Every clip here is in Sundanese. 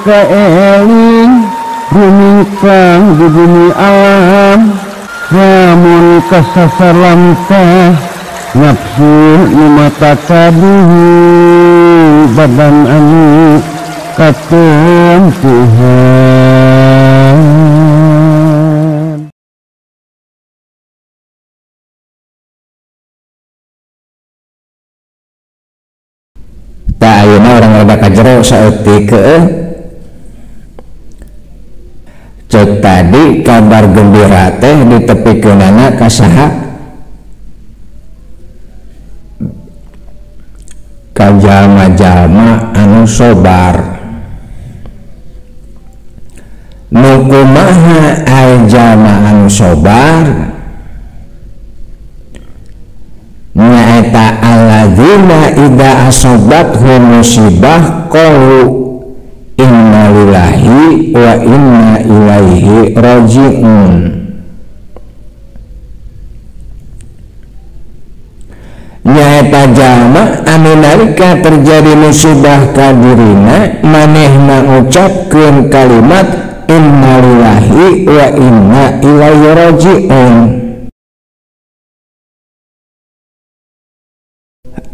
kaeling rumingkang di bumi alam lamun kasasar lamtah nafsu nu mata kaduhu badan anu katempuhan. Tak ayeuna urang rada kajero saeutik heueuh. Cek tadi kabar gembira teh ditepikeunana ka saha? Ka jalma-jalma anu sobar. Nu kumaha ai jalma anu sobar? Nyaeta alladzina idza asabathum musibah qalu inna lillahi wa inna ilaihi raji'un. Nyaeta jalma anu nalika terjadi musibah ka dirina manehna ngucapkeun kalimat inna lillahi wa inna ilaihi raji'un.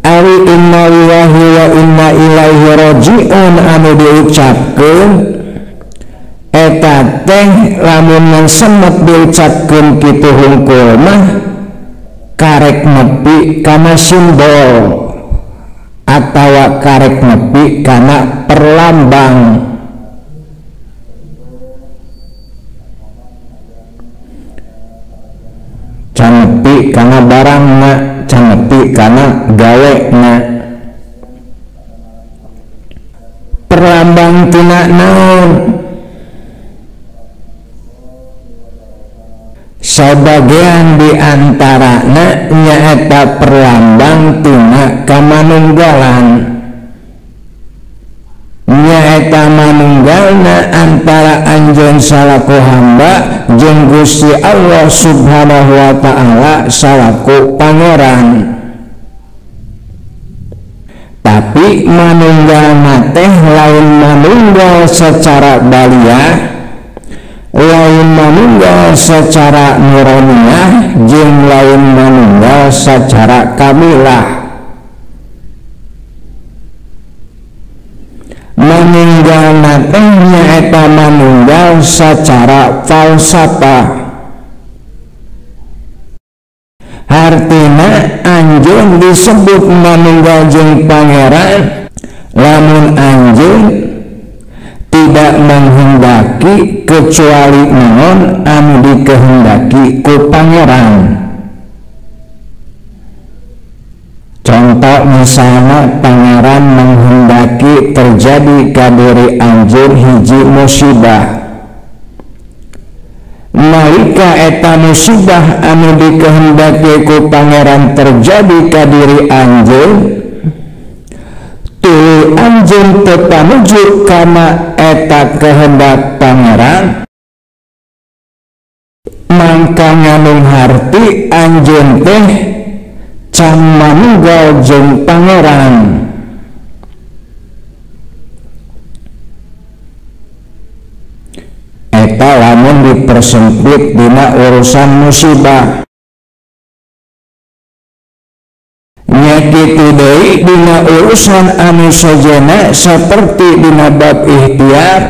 Ari inna lillahi wa inna ilaihi raji'un anu diucapkeun eta teh lamun semet diucapkeun kitu hungkul mah karek nepi kana simbol atawa karek nepi kana perlambang. Can nepi kana barangna, can nepi kana gawena. Perlambang tina naon? Sabagian di antarana nyaeta perlambang tina kamanunggalan. Nyaeta manunggalna antara anjeun salaku hamba jeung Gusti Allah Subhanahu wa ta'ala salaku pangeran. Tapi manunggalna teh lain manunggal secara baliah, lain manunggal secara nuraniah, jeung lain manunggal secara kamilah. Manunggalna teh nyaeta manunggal secara falsafah. Hartina anjeun disebut manunggal jeung pangeran lamun anjeun tidak menghendaki kecuali naon anu dikehendaki ku pangeran. Contoh misalnya pangeran menghendaki terjadi ka diri anjeun hiji musibah. Nalika eta musibah anu dikehendaki ku pangeran terjadi ka diri anjeun, tuluy anjeun teu panuju kana eta kehendak pangeran, mangka nganung harti anjeun teh can manunggal jeung pangeran. Eta lamun dipersempit dina urusan musibah. Nya kitu deui dina urusan anu sejena seperti dina bab ikhtiar.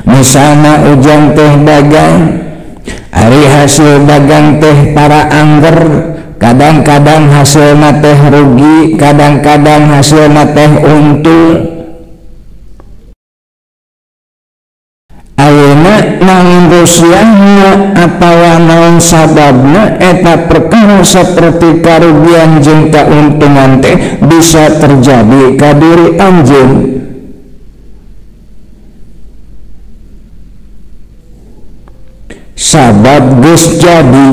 Misalna ujang teh dagang, ari hasil dagang teh para angger, kadang-kadang hasilna teh rugi, kadang-kadang hasilna teh untung. Ayeuna naon rusiahna atawa naon sababna eta perkara seperti karugian jeung kauntungan teh bisa terjadi ka diri anjeun. Sabab geus jadi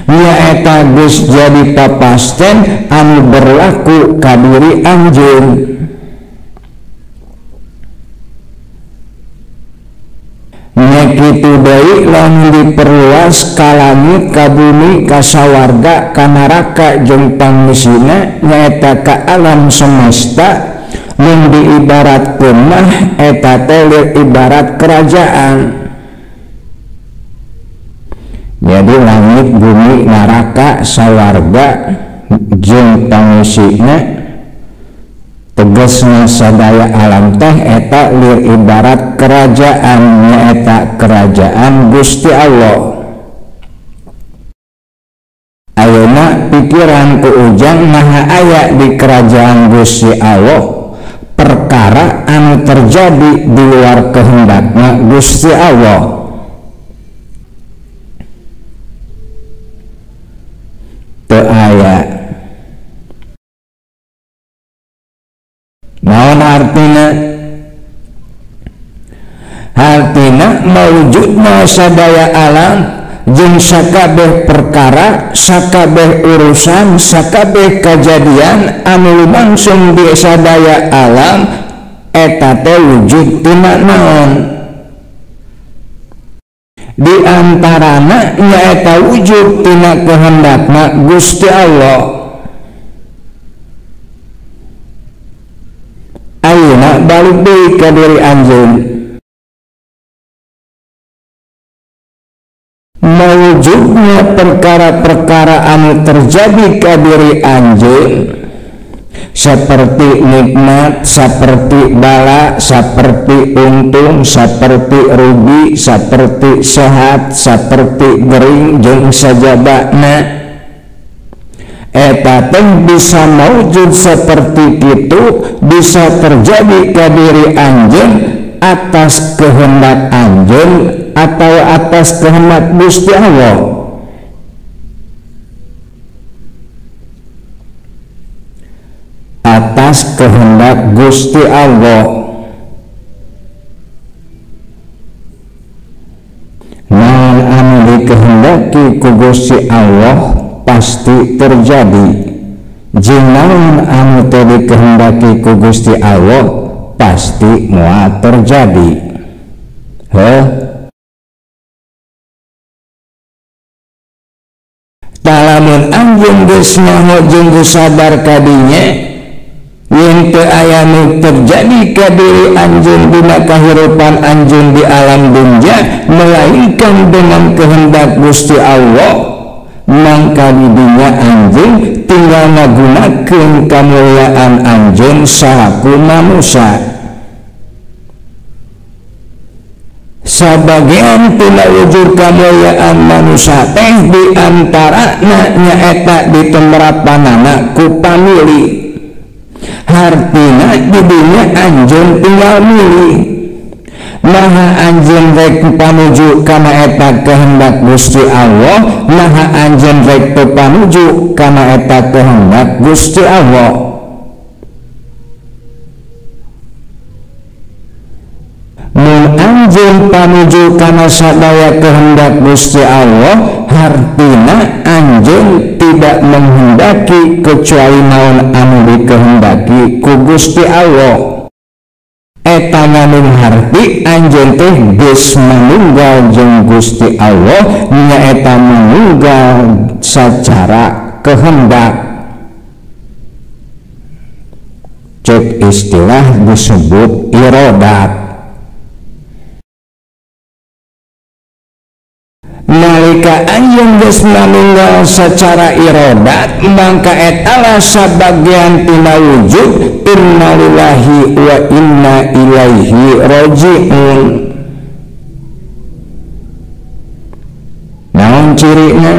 nyaeta geus jadi papasten anu berlaku ka diri anjeun. Nya kitu deui lamun diperluas ka langit, ka bumi, ka sawarga, ka neraka jeung pangisina nyaeta ka alam semesta. Mun diibaratkeun mah eta teh ibarat kerajaan. Jadi langit, bumi, neraka, sawarga jeung pangisina tegasna sadaya alam teh eta lir ibarat kerajaan, nyaeta kerajaan Gusti Allah. Ayeuna pikiran ku Ujang maha aya di kerajaan Gusti Allah perkara anu terjadi di luar kehendakna Gusti Allah. Teu aya. Naon artina? Artina mawujudna sadaya alam jeung sakabeh perkara, sakabeh urusan, sakabeh kajadian anu lumangsung di sadaya alam eta teh wujud tina naon? Di antarana nyaeta wujud tina kehendakna Gusti Allah. Ayeuna balik deui ka diri anjeun. Mewujudnya perkara-perkara anu terjadi ka diri anjeun seperti nikmat, seperti bala, seperti untung, seperti rugi, seperti sehat, seperti gering jeung sajabana eta teh bisa mewujud seperti itu, bisa terjadi ka diri anjeun atas kehendak anjeun atau atas kehendak Gusti Allah. Atas kehendak Gusti Allah. Naon anu dikehendaki ku Gusti Allah pasti terjadi. Jeung naon anu teu dikehendaki ku Gusti Allah pasti moal terjadi. Heuh. Lamun anjeun geus nyaho jeung geus sadar ka dinya yen teu aya nu terjadi ka diri anjeun dina kahirupan anjeun di alam dunya melainkan dengan kehendak Gusti Allah, mangka di dunya anjeun tinggal ngagunakeun kamulyaan anjeun salaku manusia. Sabagian tina wujud kamulyaan manusia teh di antarana nyaeta ditemerapanana ku pamili. Hartina di dunya anjeun tinggal milih. Maha anjeun rek panuju kana eta kehendak Gusti Allah, maha anjeun rek teu panuju kana eta kehendak Gusti Allah. Mun anjeun panuju kana sadaya kehendak Gusti Allah, hartina anjeun tidak menghendaki kecuali naon anu dikehendaki ku Gusti Allah. Eta ngandung harti anjeun teh geus manunggal jeung Gusti Allah, nyaeta manunggal secara kehendak. Cek istilah disebut irodat. Nalika anjeun geus manunggal secara irodat, mangka eta lah sabagian tina wujud innalillahi wa inna ilaihi rajiun. Naon cirina?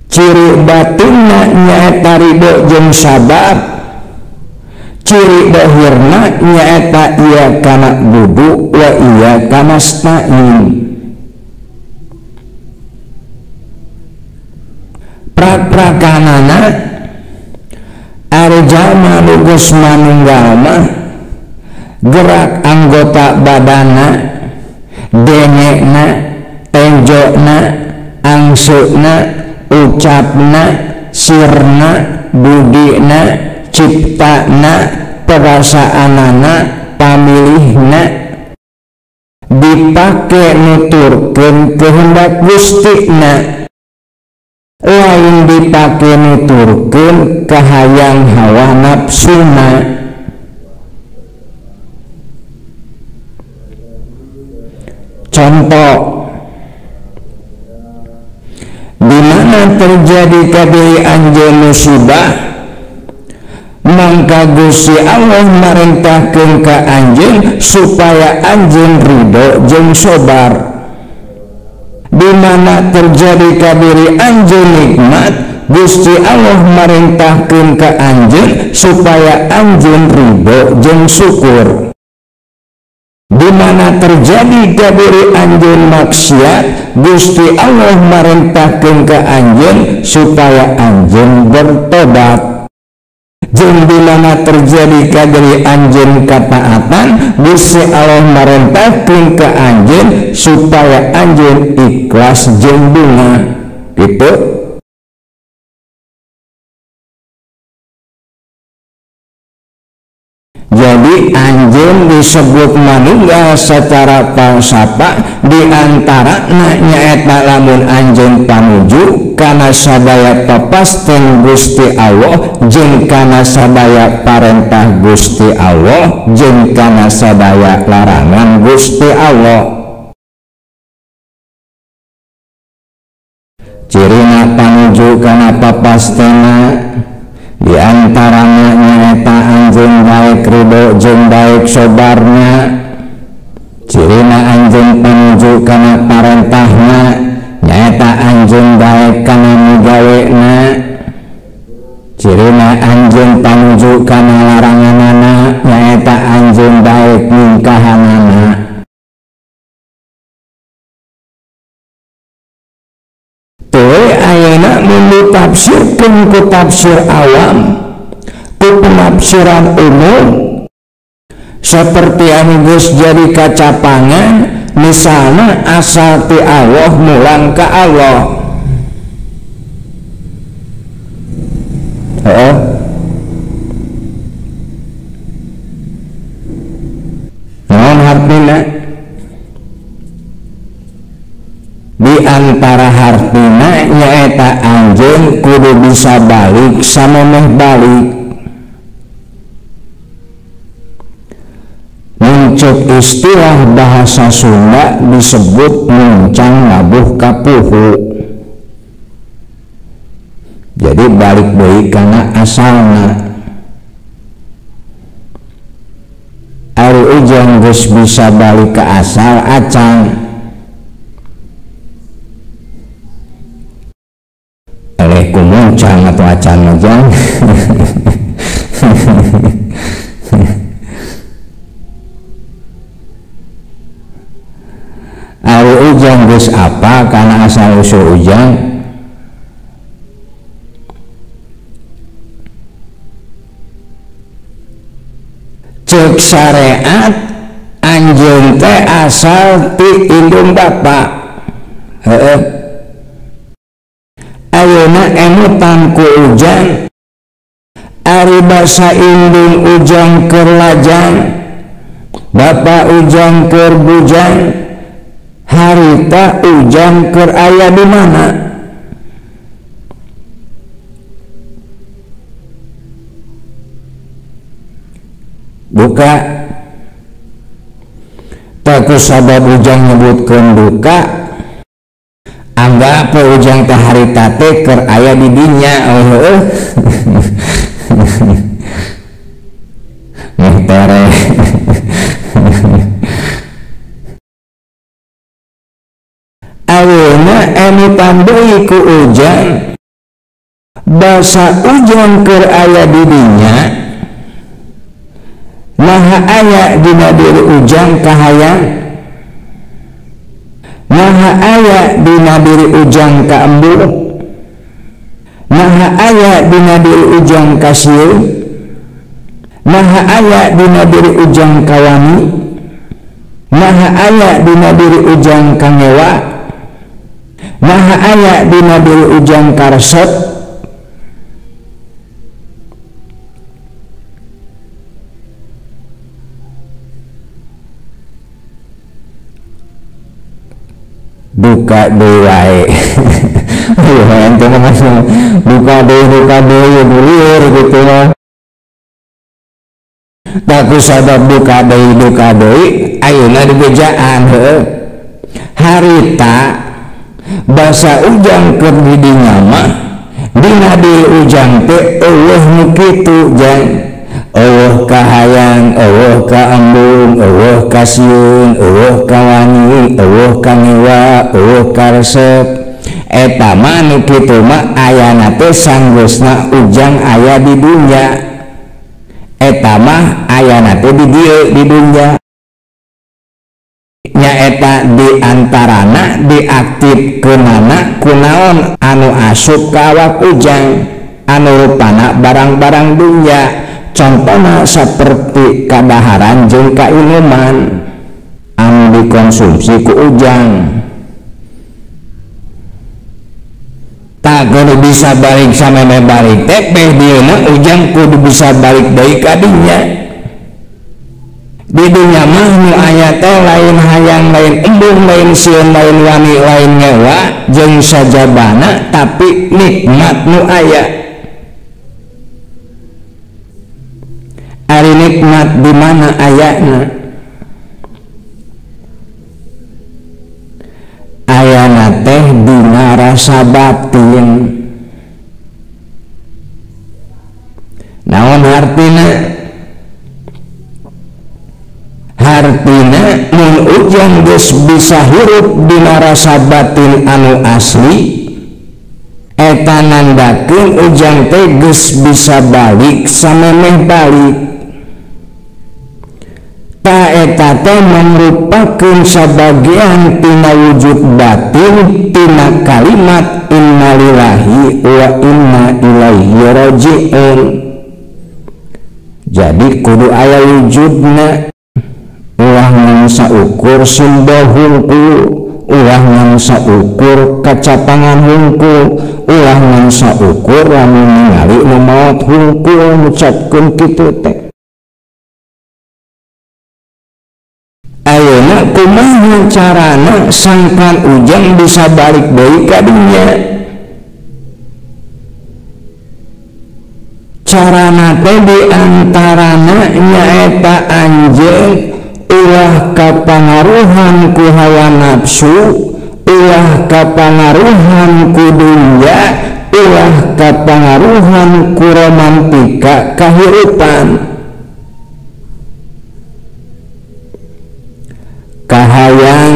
Ciri batinna nyaeta ridho jeung sabar. Ciri dohirna nyaeta iya kana budu wa iya kana stain. Prak-prakanana ari jalma nu geus manunggal mah gerak anggota badana, dengekna, tenjona, angseuna, ucapna, sirna, budina, ciptana, perasaanana, pamilihna dipake nuturkeun kehendak Gustina. Lain dipake nuturkeun kahayang hawa nafsuna. Contoh, di mana terjadi ka diri anjeun musibah, mangka Gusti Allah marentahkeun ka anjeun supaya anjeun ridho jeung sabar. Di mana terjadi ka diri anjeun nikmat, Gusti Allah marentahkeun ka anjeun supaya anjeun ridho jeung syukur. Di mana terjadi ka diri anjeun maksiat, Gusti Allah marentahkeun ka anjeun supaya anjeun bertobat. Jeung di mana terjadi ka diri anjeun kataatan, Gusti Allah marentahkeun ka anjeun supaya anjeun ikhlas jeung bunga. Gitu. Jadi anjeun disebut manunggal secara falsafah di antarana nyaeta lamun anjeun panuju kana sadaya papasten Gusti Allah jeung kana sadaya parentah Gusti Allah jeung kana sadaya larangan Gusti Allah. Cirina panuju kana papastena di antaranya nyaeta anjeun baik ridho jeung baik sobarna. Cirina anjeun panuju kana parentahna nyaeta anjeun baik kana migawena. Cirina anjeun panuju kana laranganana nyaeta anjeun baik nyingkahanana. Teu ayeuna mun ditafsirkeun ku tafsir awam, ku penafsiran umum seperti anu geus jadi kacapangan, misalna asal ti Allah mulang ka Allah. Heeh. Naon hartina? Di antara hartina nyaeta anjeun kudu bisa balik samemeh balik. Muncul istilah bahasa Sunda disebut muncang labuh kapuhu. Jadi balik deui kana asalna. Ari ujang geus bisa balik ke asal acan. Eleh ku muncang atau acan aja. Ari ujang geus apa kana asal usul ujang? Cek syariat anjeun teh asal ti indung bapa. Heeh. Ayeuna emutan ku ujang, ari basa indung ujang keur lajang, bapa ujang keur bujang, harita ujang keur aya di mana? Duka. Tak ku sabab ujang nyebutkeun duka, anggap ujang teh harita teh keur aya di dinya. Oh heueuh. Meh tere. Ayeuna emutan deui ku ujang, basa ujang keur aya di dinya, naha aya dina diri ujang kahayang, naha aya dina diri ujang kaembung, naha aya dina diri ujang kasieun, naha aya dina diri ujang kawani, naha aya dina diri ujang kangewa, naha aya dina diri ujang karesep. Duka deui wae. Ya ente mah duka deui lieur gitu mah. Tapi sabab duka deui ayeuna dibejaan heuh. Harita basa ujang keur di dinya mah dina diri ujang teh eueuh nu kitu jang. Eueuh kahayang, eueuh kaembung, eueuh kasieun, eueuh kawani, eueuh kangewa, eueuh karesep. Eta mah nu kitu mah ayana teh sanggeusna ujang aya di dunya. Eta mah ayana teh di dieu di dunya. Nyaeta di antarana diaktifkeunana kunaon anu asup ka awak ujang anu rupana barang-barang dunya. Contohna seperti kadaharan jeung kainuman anu dikonsumsi ku ujang. Tak kudu bisa balik sameme balik teh beh dieuna ujang kudu bisa balik deui ka dinya. Di dunya mah nu aya teh lain hayang, lain embung, lain sieun, lain wani, lain ngewa jeung sajabana, tapi nikmat nu aya. Ari nikmat di mana ayana? Ayana teh dina rasa batin. Naon hartina? Hartina mun ujang geus bisa hirup dina rasa batin anu asli, eta nandakeun ujang teh geus bisa balik samemeh balik. Ta eta teh mangrupakeun sabagian tina wujud batin tina kalimat innalillahi wa inna ilaihi rajiun. Jadi kudu aya wujudna. Ulah ngan saukur simbol hungkul, ulah ngan saukur kacapangan hungkul, ulah ngan saukur lamun ningali nu maot hungkul ngucapkeun kitu teh. Ayeuna kumaha carana sangkan ujang bisa balik deui ka dunya? Carana teh di antarana nyaeta anjeun ulah kapangaruhan ku hawa nafsu, ulah kapangaruhan ku dunya, ulah kapangaruhan ku romantika kahirupan. Kahayang,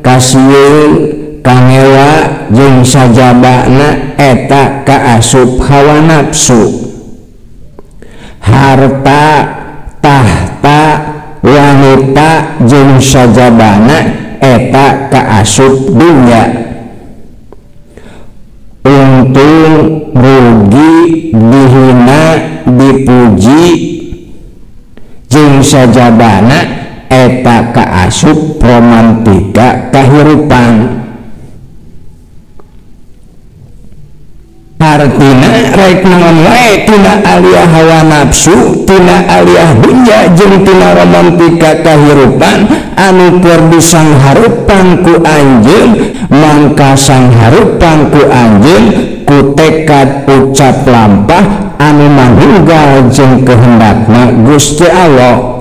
kasieun, kangewa jeung sajabana eta kaasup hawa nafsu. Harta, tahta, wanita jeung sajabana eta kaasup dunya. Untung, rugi, dihina, dipuji jeung sajabana eta kaasup romantika kahirupan. Artina rek naon wae tina aliyah hawa nafsu, tina aliyah dunya jeung tina romantika kahirupan anu keur disangharupan ku anjeun, mangka sangharupan ku anjeun ku tekad ucap lampah anu manunggal jeung kehendakna Gusti Allah.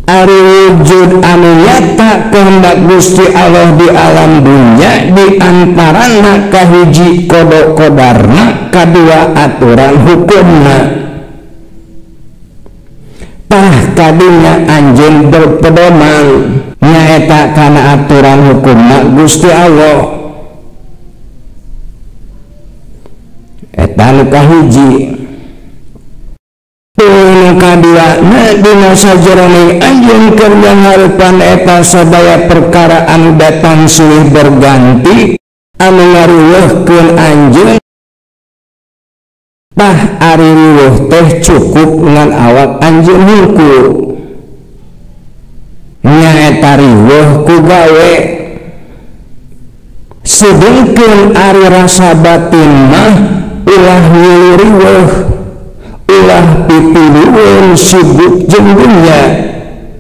Ari wujud anu nyata kehendak Gusti Allah di alam dunya di antarana kahiji kodok kodarna, kadua aturan hukumna. Tah kadunya anjeun berpedoman nyaeta kana aturan hukumna Gusti Allah. Eta nu kahiji. Nu kadua na dina sajeroning anjeun keur ngarepan eta sadaya perkara anu datang silih berganti anu ngaruweuhkeun anjeun. Tah ari riweuh teh cukup ngan awak anjeun hungkul, nyaeta riweuh ku gawe. Sedengkeun ari rasa batin mah ulah ngilu riweuh, ulah pipiliweun sibuk jeung dunya,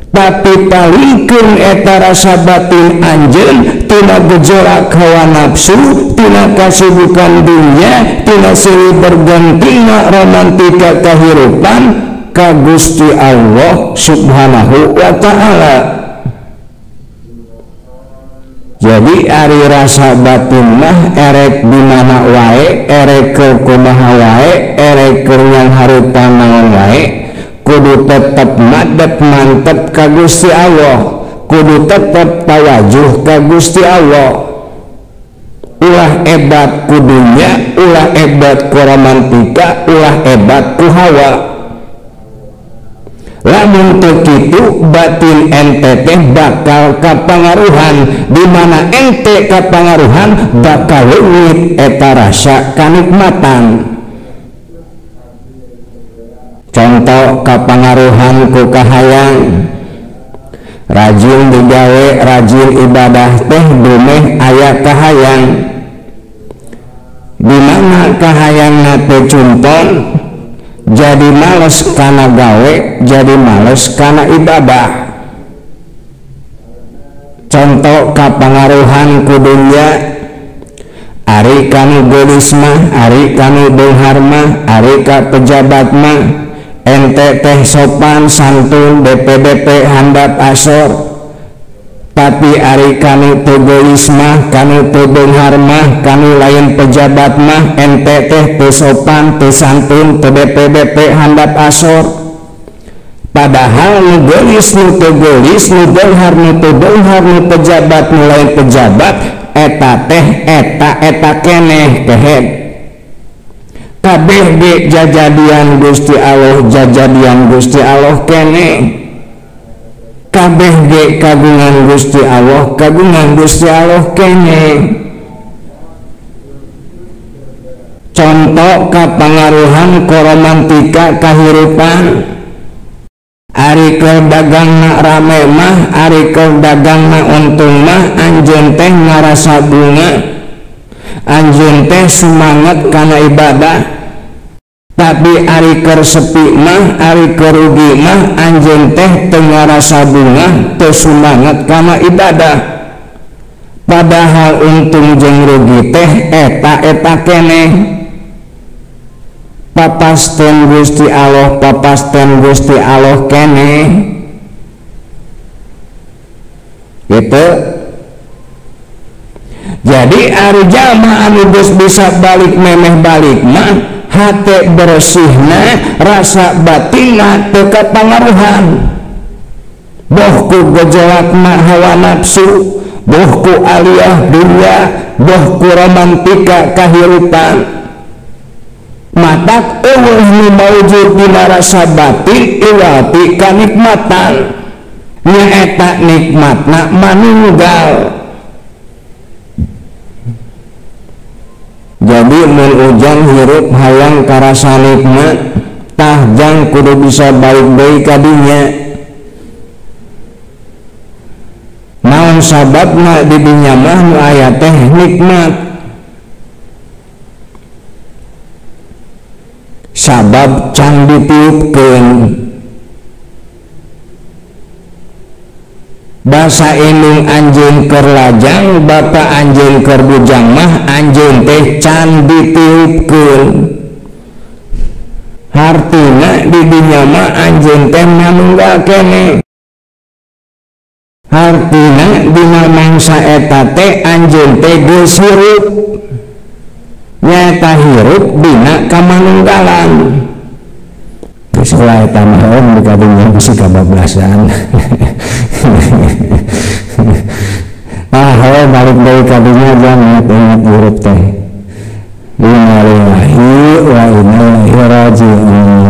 Tapi palingkeun eta rasa batin anjeun tina gejolak hawa nafsu, tina kasibukan dunia, tina silih bergantina romantika kehidupan ka Gusti Allah Subhanahu wa ta'ala. Jadi ari rasa batin mah erek di mana wae, erek ke kumaha wae, erek keur nyangharupan naon wae, kudu tetep madep mantep ka Gusti Allah, kudu tetep tawajuh ka Gusti Allah. Ulah ebat ku dunya, ulah ebat ku romantika, ulah ebat ku hawa. Lamun teu kitu batin ente teh bakal kapangaruhan, di mana ente kapangaruhan bakal leungit eta rasa kanikmatan. Contoh kapangaruhan ku kahayang, rajin digawe, rajin ibadah teh dumeh aya kahayang. Di mana kahayangna teh cunton, jadi males kana gawe, jadi males kana ibadah. Contoh kapangaruhan ku dunya, ari kanu geulis mah, ari kanu beunghar mah, ari ka pejabat mah, ente teh sopan santun DPDP handap asor. Tapi ari kanu teu geulis mah, kanu teu beunghar mah, kanu lain pejabat mah, ente teh teu sopan, teu santun, teu DPDP handap asor. Padahal nu geulis, nu teu geulis, nu beunghar, nu teu beunghar, nu pejabat, nu lain pejabat, eta teh eta keneh kehed. Kabeh ge jajadian Gusti Allah, jajadian Gusti Allah keneh. Kabeh ge kagungan Gusti Allah, kagungan Gusti Allah kene. Contoh kapangaruhan koromantika kahirupan, ari keur dagangna rame mah, ari keur dagangna untung mah, anjeun teh ngarasa bunga, anjeun teh semangat kana ibadah. Tapi ari keur sepi mah, ari keur rugi mah, anjeun teh teu ngarasa bunga, teu semangat kana ibadah. Padahal untung jeung rugi teh eta-eta keneh. Papasten Gusti Allah, papasten Gusti Allah keneh. Gitu. Jadi ari jalma anu geus bisa balik memeh balik mah, hate bersihna, rasa batinna teu kapangaruhan. Boh ku gejolakna hawa nafsu, boh ku aliyah dunya, boh ku romantika kahirupan. Matak eueuh nu maujud dina rasa batin iwal ti kanikmatan. Nyaeta nikmatna manunggal. Jadi mun ujang hirup hayang karasa nikmat, tah jang kudu bisa balik deui ka dinya. Naon sababna di dinya mah nu aya teh nikmat? Sabab can ditiupkeun. Basa indung anjeun keur lajang, bapa anjeun keur bujang mah anjeun teh can ditiupkeun. Hartina di dinya mah anjeun teh manunggal keneh. Hartina dina mangsa eta teh anjeun teh geus hirup. Nyaeta hirup dina kamanunggalan. Geus ulah eta mah om di dinya bisi kabablasan. Ah, balik deui ka dinya jangan ingat hirup teh. Innalillahi wa inna ilaihi raji'un.